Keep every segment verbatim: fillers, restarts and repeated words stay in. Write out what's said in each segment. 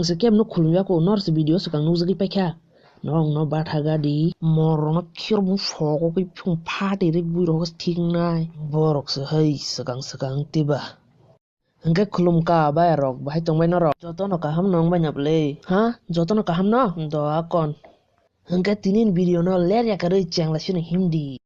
Ang se kebo no khulum ya ko, nor se video swkang nukjagwi paikha. Norok no batha gadi. Morok no khir bu sogo khe phung phati rik bui rok thik nai. Borok se hai swkang swkang tiba. Hwnkhe khulumkha bayarok, bahai tongbai norok? Jotono kaham no wngbai na bwle? Ha? Jotono kaham no? Do akon. Hwnkhe tini ni video no ler ya kwrwi chengla sino himdi.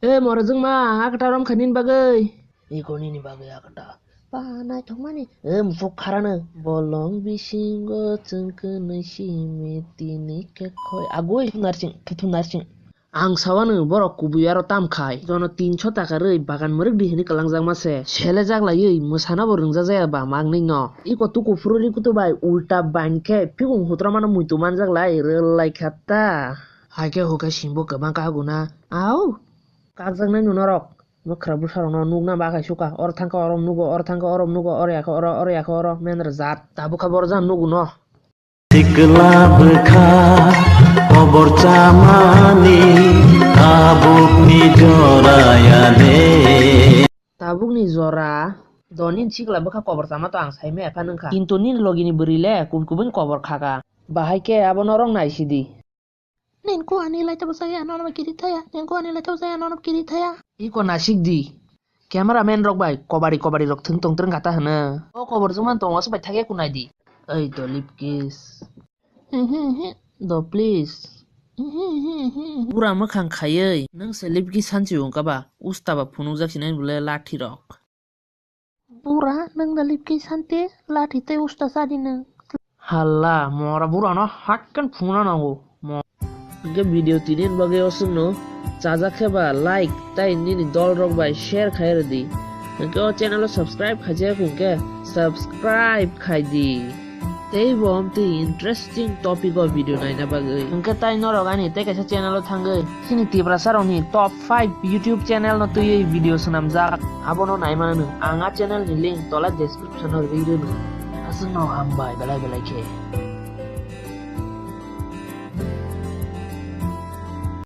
E morojwngma, akata romkha nini bagwi. Iko nini bagwi akata. Ba naithokmani. E musuk kharano. Bolong bisingo chwng kwnwi simi tini khe khoi. Agwi thunarsing, thunarsing. Ang sawano borok kubui aro tam khai. Jono tinso taka rwi bagan mwrwk di hwnwi kwlangjakma se. Selejak laiwi mwsana bo rwngjak jaya ba magni no. Iko tuku phuru ri kutu bai ulta bain khe phikung hutromano muitu manjak lai rwlai kha ta. Hai khe hwkhe singbo kwbang kha guna. Au! Kakjaknai no norok. Mwkhra bwsarokno nukna bakhai suka. Oro thangkha oro nugo, oro thangkha oro nugo, oro yakha oro, oro yakha oro men rwjak. Tabukha borok jani nugo no. Sikla bwkha kobor chamani tabukni jora ya de. Tabukni jora? Do nini sikla bwkha kobor chama to ang sai maya phano wngkha. Kintu nini logini bwrwi le kubui kubui ni kobor kha ka. Bahai khe abono rwng nai sidi. Nini kuani lai tabo saya nono kiri thaya. Nini kuani lai tabo saya nono kiri thaya. Iko nasik di. Cameraman rok bai kobari kobari rok thwng tong twrwng kha ta hwno. O kobor juma tong wasu bai thakya kunai di. Ei to lip kiss. Do please. Pura mwkhang khaiwi nwng se lip kiss sanchi wngkha ba usta ba phunukjak sinai bwle lathi rok. Bura, nwng da lip kiss sante, lathi tei usta sadi nwng. Halla, mora bura no hakken phungna nango. Mo-, hwnkhe video tini ni bagwi oswkno chajak khe ba like tei nini dol rok bai share khai rwdi. Hwnkhe o channel o subscribe khaijak hwnkhe subscribe khai di. Tei bo amtwi interesting topic o video naina bagwi. Hwnkhe tai norok ani tei kaisa channel o thangwi chini Tiprasa rokni top five YouTube channel no twiwi video swnamjak. Abono naimano nwng. Ang a channel ni link tola description o ri rwno. Aswkno hambai belai belai khe.